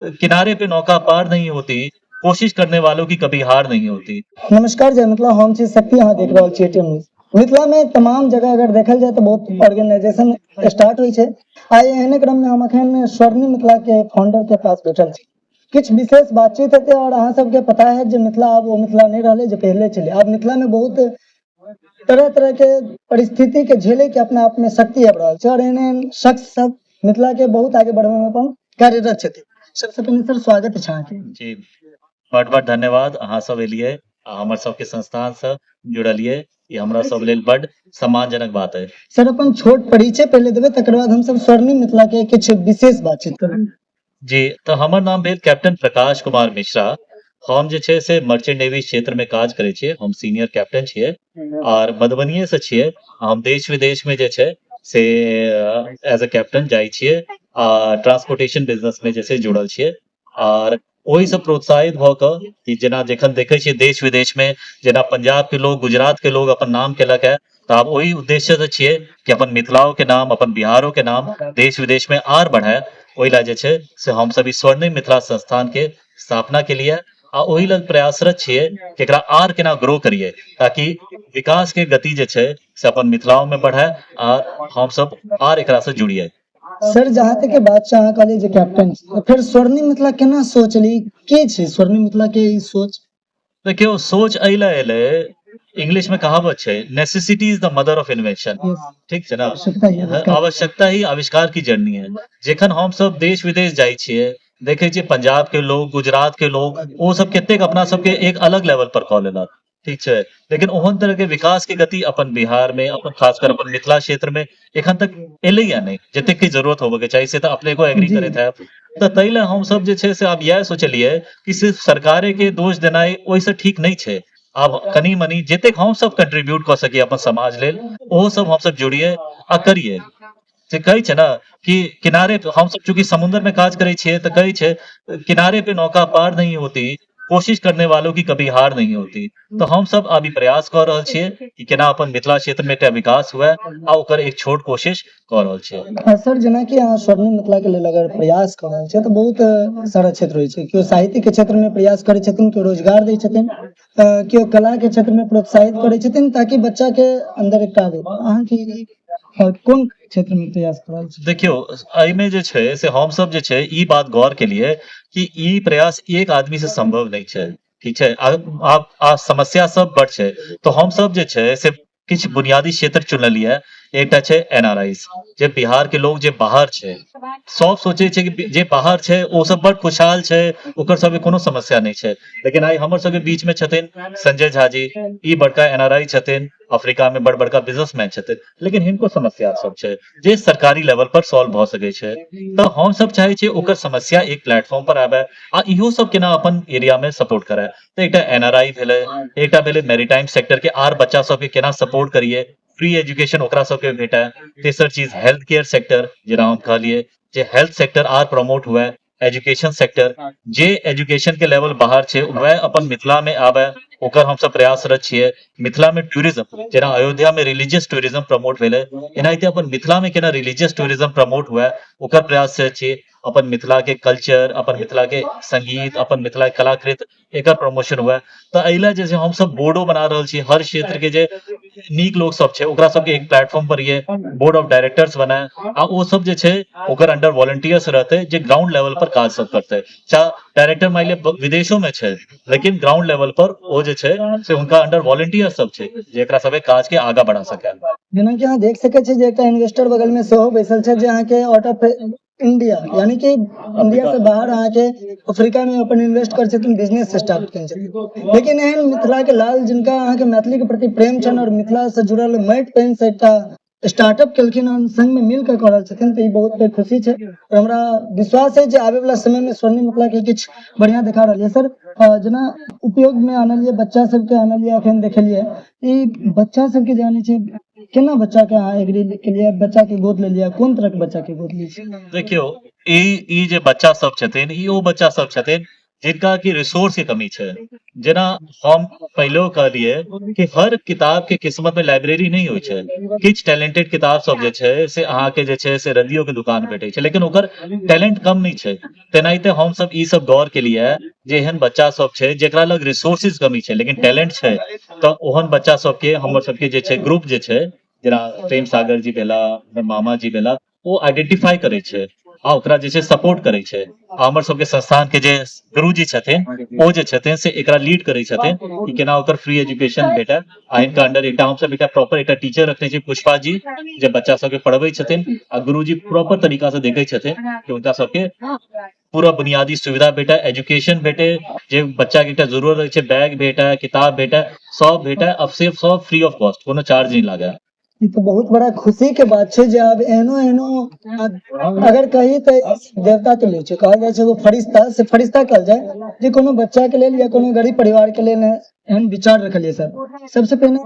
किनारे पे नौका पार नहीं होती, कोशिश करने वालों की कभी हार नहीं होती। नमस्कार, जय मिथिला। हम छी शक्ति, अहाँ देख रहल छी एटीएम न्यूज। मिथिला में तमाम जगह अगर देखल जाय तऽ बहुत ऑर्गेनाइजेशन स्टार्ट होइ छै। आइ एहने क्रम में हम अखन स्वर्णिम मिथिला के फाउंडर के पास बैठल छी। किछु विशेष बातचीत हेतै। और अहाँ सबके पता है जे मिथिला आब ओ मिथिला नहि रहलै जे पहिले छलै। आब मिथिला में बहुत तरह तरह के परिस्थिति के झेले के अपना आप में शक्ति आबि रहल छै और एहन एहन शख्स सब मिथिला के बहुत आगे बढ़बै में अपन कार्यरत छथिन। सबसे पहिने सर, स्वागत छै अहाँके। जी, बड बड धन्यवाद। अहाँ सब एलियै आ हमर सबके संस्थान से जुड़लियै, ई हमरा सब लेल बड सम्मानजनक बात है। सर, अपन छोट परिचय पहिले देबै, तकर बाद हमसब स्वर्णिम मिथिला के किछु विशेष बातचीत करबै। जी, तऽ हमर नाम भेल कैप्टन प्रकाश कुमार मिश्रा। हम जे छै से मर्चेंट नेवी क्षेत्र में काज करै छियै। हम सीनियर कैप्टन छियै और मधुबनीये से छियै। हम देश विदेश में जे छै से एज अ कैप्टन जाइ छियै आ ट्रांसपोर्टेशन बिजनेस में जे छै जुड़ल छियै। आर ओहिसँ प्रोत्साहित भऽ कऽ कि जेना जखन देखै छियै देश विदेश में जेना पंजाब के लोग, गुजरात के लोग अपन नाम केलक है, तऽ आब ओहि उद्देश्य से छियै कि अपन मिथिलाओ के नाम, अपन बिहारो के नाम देश विदेश में आर बढ़ाए। ओहि लए जे छै से हमसब ई स्वर्णिम मिथिला संस्थान के स्थापना केलियै आ ओहि लेल प्रयासरत छियै कि एकरा आर केना ग्रो करियै, ताकि विकास के गति जे छै से अपन मिथिलाओ में बढ़ाए आ हमसब आर एकरा से जुड़ियै। सर, जहाँ तक के बात छै, अहाँ कहलियै जे कैप्टन छी, तऽ फेर स्वर्णिम मिथिला केना सोचली? के छै स्वर्णिम मिथिला के ई सोच? देखियौ, सोच एहि लए एलै, इंग्लिश में कहावत छै, "Necessity is the mother of invention." ठीक छै ने? आवश्यकता ही आविष्कार। आवश्यकता ही आविष्कार की जननी है। जखन हम सब देश विदेश जाइ छियै, देखै छियै पंजाब के लोग, गुजरात के लोग, ओ सब कतेक अपना सबके एक अलग लेवल पर कऽ लेलक, ठीक छै? लेकिन ओहन तरह के विकास के गति अपन बिहार में, अपन खासकर अपन मिथिला क्षेत्र में एखन तक एलैया नहि जतेक के जरूरत होबे के चाही। से तऽ अपने को एग्री करैत हैब। तऽ ताहि लए हमसब जे छै से आब इएह सोचलियै कि सिर्फ सरकारे के दोष देनाइ ओहिसँ ठीक नहि छै। आब कनि मनि जतेक हमसब कंट्रीब्यूट कऽ सकी अपन समाज लेल, ओहो सब हमसब जुड़ियै आ करियै। से कहै छै ने कि किनारे पे, हमसब चूँकि समुद्र में काज करै छियै, तऽ कहै छै, "किनारे पे नौका पार नहीं होती, कोशिश करने वालों की कभी हार नहीं होती।" तऽ हमसब अभी प्रयास कऽ रहल छियै कि केना अपन मिथिला क्षेत्र में एकटा विकास हुए आ ओकर एक छोट कोशिश कऽ रहल छियै। सर, जेनाकि अहाँ स्वर्णिम मिथिला के लेल अगर प्रयास कऽ रहल छियै, तऽ बहुत सारा क्षेत्र होइ छै। केओ साहित्य के क्षेत्र में प्रयास करै छथिन, केओ रोजगार दै छथिन, केओ कला के क्षेत्र में प्रोत्साहित करै छथिन, ताकि बच्चा के अन्दर एकटा आबै। अहाँके ई कोन क्षेत्र में प्रयास कऽ रहल छी? देखियौ, एहिमे जे छै से हमसब जे छै ई बात गौर केलियै कि ई प्रयास एक आदमी से संभव नहि छै, ठीक छै? आब आ समस्या सब बड छै, तऽ हमसब जे छै से किछु बुनियादी क्षेत्र चुनलियै। एकटा छै एनआरआईस, जे बिहार के लोग जे बाहर छै। सब सोचै छै कि जे बाहर छै ओ सब बड खुशहाल छै, ओकर सबके कोनो समस्या नहि छै। लेकिन आइ हमर सबके बीच में छथिन संजय झा जी, ई बड़का एनआरआई छथिन, अफ्रीका में बड़ बड़का बिजनेसमैन छथिन, लेकिन हिनको समस्या सब छै जे सरकारी लेवल पर सॉल्व भऽ सकै छै। तऽ हम सब चाहै छियै ओकर समस्या एक प्लेटफॉर्म पर आबे आ इहो सब केना अपन एरिया में सपोर्ट करे। तऽ एकटा एनआरआई भेलै, एकटा भेलै मैरीटाइम सेक्टर के आर बच्चा सबके केना सपोर्ट करियै, फ्री एजुकेशन ओकरा सबके भेटै। तेसर चीज हेल्थ केयर सेक्टर, जेना हम कहलियै जे हेल्थ सेक्टर आर प्रमोट हुए, एजुकेशन सेक्टर, जे एजुकेशन के लेवल बाहर छै वएह अपन मिथिला में आबे, ओकर हमसब प्रयासरत छियै। मिथिला में टूरिज्म, जेना अयोध्या में रिलीजियस टूरिज्म प्रमोट भेलै, एनाहिते अपन मिथिला में केना रिलीजियस टूरिज्म प्रमोट हुए, ओकर प्रयास से छियै। अपन मिथिला के कल्चर, अपन मिथिला के संगीत, अपन मिथिला के कलाकृत, एकर प्रमोशन हुए। तऽ एहि लए जे छै हमसब बोर्डो बना रहल छी। हर क्षेत्र के जे नीक लोक सब छै, ओकरा सबके एक प्लेटफॉर्म पर ये बोर्ड ऑफ डायरेक्टर्स बनाए आ ओ सब जे छै ओकर अंडर वॉलंटियर्स रहतै, जे ग्राउंड लेवल पर काज सब करतै। चाहे डायरेक्टर मानि लिअ विदेशो में छै, लेकिन ग्राउंड लेवल पर ओ जे छै से हुनका अंडर वॉलंटियर सब छै, जे एकरा सबके काज के आगा बढ़ा सकै। जेनाकि अहाँ देख सकै छियै जे एकटा इन्वेस्टर बगल में सेहो बैसल छै, जे अहाँके आउट ऑफ इंडिया, यानी कि इंडिया से बाहर अहाँके अफ्रीका में अपन इन्वेस्ट करै छथिन, बिजनेस स्टार्ट केने छथिन। लेकिन एहन मिथिला के लाल, जिनका अहाँके मैथिली के प्रति प्रेम छनि और मिथिला से जुड़ल माटि पानि से एकटा स्टार्टअप केलखिन हन, संग में मिल के कऽ रहल छथिन, तऽ ई बहुत पैघ खुशी छै। और हमरा विश्वास है जे आबे वाला समय में स्वर्णिम मिथिला के किछु बढ़िया देखा रहल है। सर, जेना उपयोग में आनलियै, बच्चा सबके आनलियै, अखन देखेलियै, ई बच्चा सबके जे आनै छै, केना बच्चा के अहाँ एग्री केलियै, बच्चा के गोद लेलियै? कोन तरह के बच्चा के गोद लै छी? देखियौ, ई ई जे बच्चा सब छथिन, ई ओ बच्चा सब छथिन जिनका कि रिसोर्स के कमी छै। जेना हम पहिलो कहलियै कि हर किताब के किस्मत में लाइब्रेरी नहि होइ छै। किछु टैलेंटेड किताब सब जे छै से अहाँके जे छै से रद्दियो के दुकान भेटै छै, लेकिन ओकर टैलेंट कम नहि छै। तेनाहिते हमसब ई सब गौर केलियै जे एहन बच्चा सब छै जेकरा लग रिसोर्सेज कमी छै लेकिन टैलेंट छै, तऽ ओहन बच्चा सबके हमर सबके जे छै ग्रुप जे छै, जेना प्रेम सागर जी भेला, हमर मामा जी भेला, ओ आइडेंटिफाई करै छै आ ओकरा जे छै सपोर्ट करै छै। आ हमर सबके संस्थान के जे गुरुजी छथिन ओ जे छथिन से एकरा लीड करै छथिन कि केना ओकर फ्री एजुकेशन भेटय। आ हिनका अंडर एकटा हमसब एकटा प्रॉपर एकटा टीचर रखने छी पुष्पा जी, जे बच्चा सबके पढ़बै छथिन आ गुरुजी प्रॉपर तरीका से देखै छथिन कि हुनका सबके पूरा बुनियादी सुविधा भेटय, एजुकेशन भेटे, जे बच्चा के एकटा जरूरत रहै छै, बैग भेटय, किताब भेटय, सब भेटय, अब सिर्फ सब फ्री ऑफ कॉस्ट, कोनो चार्ज नहि लागय। ई तऽ बहुत बड़ा खुशी के बात छै जे आब एहनो एहनो अगर कही तऽ देवता तुल्य छै, कहल जाइ छै एगो फरिश्ता, से फरिश्ता कहल जाय जे कोनो बच्चा के लेल या कोनो गरीब परिवार के लेल एहन विचार रखलियै सर। सबसे पहिने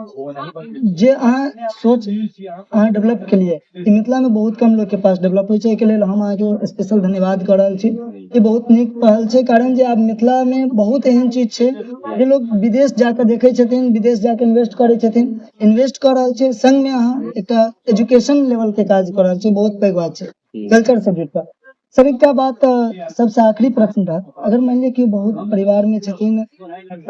जे अहाँ सोच अहाँ डेवलप केलियै, ई मिथिला मे बहुत कम लोग के पास डेवलप होइ छै, एहिके लेल हम अहाँके स्पेशल धन्यवाद कऽ रहल छी। ई बहुत नीक पहल छै, कारण जे आब मिथिला मे बहुत एहन चीज छै जे लोग विदेश जाके देखै छथिन, विदेश जाके इन्वेस्ट करै छथिन, इन्वेस्ट कऽ रहल छै, संग मे अहाँ एकटा एजुकेशन लेवल के काज कऽ रहल छी, बहुत पैघ बात छै कल्चर से जुड़ि कऽ। सर एकटा बात सबसे आखिरी प्रश्न रहत, अगर मानि लिअ कि बहुत परिवार मे छथिन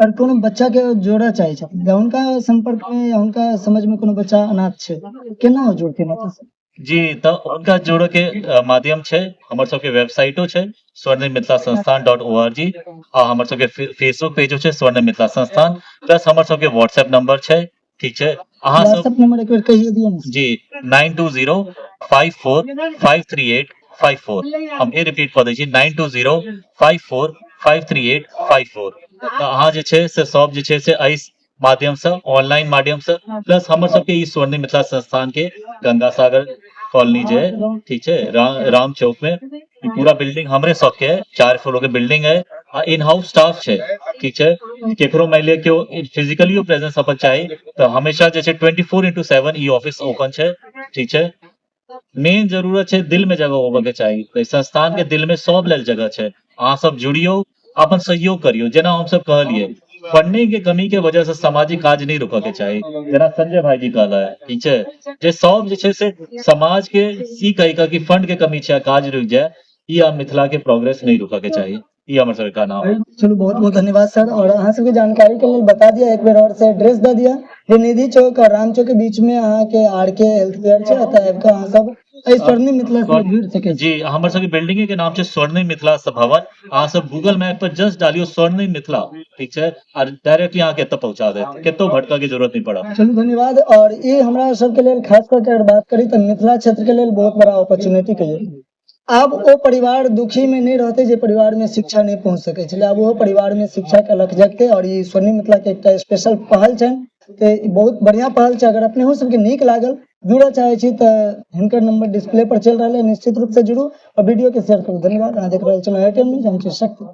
और कोनो बच्चा के जोड़ऽ चाहै छथिन या हुनका संपर्क मे या हुनका समझ मे कोनो बच्चा अनाथ छै, केना ओ जुड़थिन एतऽ से? जी, तऽ हुनका जोड़ऽ के माध्यम छै हमर सबके वेबसाइटो छै स्वर्णिम मिथिला संस्थान डॉट ओ आर जी, आ हमर सबके फेसबुक पेजो छै स्वर्णिम मिथिला संस्थान, प्लस हमर सबके व्हाट्सएप नंबर छै, ठीक छै। अहाँ सब व्हाट्सएप नंबर एक बेर कहिए दियौ ने। जी, 9205453854। हम फेर रिपीट कऽ दै छी, 9205453854। तऽ अहाँ जे छै से सब जे छै से एहि माध्यम से, ऑनलाइन माध्यम से, प्लस हमर सबके ई स्वर्णिम मिथिला संस्थान के गंगा सागर कॉलोनी जे है, ठीक छै, राम चौक में ई पूरा बिल्डिंग हमरे सबके है, 4 फ्लोर के बिल्डिंग है आ इन हाउस स्टाफ छै, ठीक छै। केकरो मानि लिअ केओ फिजिकलियो प्रेजेंस अपन चाही तऽ हमेशा जे छै 24/7 ई ऑफिस ओपन छै, ठीक छै। मेन जरूरत छै दिल में जगह होबऽ के चाही, तऽ संस्थान के दिल में सब लेल जगह छै। अहाँ सब जुड़ियौ, अपन सहयोग करियौ। जेना हमसब कहलियै फंडिंग के कमी के वजह से सामाजिक काज नहि रुकऽ के चाही, जेना संजय भाईजी कहला है, ठीक छै, जे सब जे छै से समाज के ई कहि कऽ कि फंड के कमी छै आ काज रुकि जाय, ई आब मिथिला के प्रोग्रेस नहि रुकऽ के चाही, ई हमर सबके कहना है। चलू, बहुत बहुत धन्यवाद सर। और अहाँ सबके जानकारी के लेल बता दिया, एक बेर और से एड्रेस दऽ दिया जे निधि चौक और राम चौक के बीच में अहाँ के आर के हेल्थ केयर छै, एतऽ आबि कऽ अहाँ सब एहि स्वर्णिम मिथिला से जुड़ि सकै छी। जी, हमर सबके बिल्डिंगे के नाम छै स्वर्णिम मिथिला भवन। अहाँ सब गूगल मैप पर जस्ट डालियो स्वर्णिम मिथिला, ठीक छै, और डायरेक्टली अहाँ के एतऽ पहुंचा देत, कतौ भटकऽ के जरूरत नहीं पड़त। चलू धन्यवाद। और ई हमरा सबके लेल खास कऽ के अगर बात करी तऽ मिथिला क्षेत्र के लेल बहुत बड़ा अपॉर्चुनिटी कहियौ। आब ओ परिवार दुखी में नहि रहतै जे परिवार में शिक्षा नहि पहुँच सकै छलै, आब ओहो परिवार में शिक्षा के अलख जगतै। और ई स्वर्णिम मिथिला के एकटा स्पेशल पहल छनि, तऽ ई बहुत बढ़िया पहल छै। अगर अपनेहो सबके नीक लागल, जुड़ऽ चाहै छी तऽ हिनकर नंबर डिस्प्ले पर चलि रहल है, निश्चित रूप से जुड़ू और वीडियो के शेयर करू। धन्यवाद। अहाँ देख रहल छलहुँ एयरटेल न्यूज, हम छी शक्ति।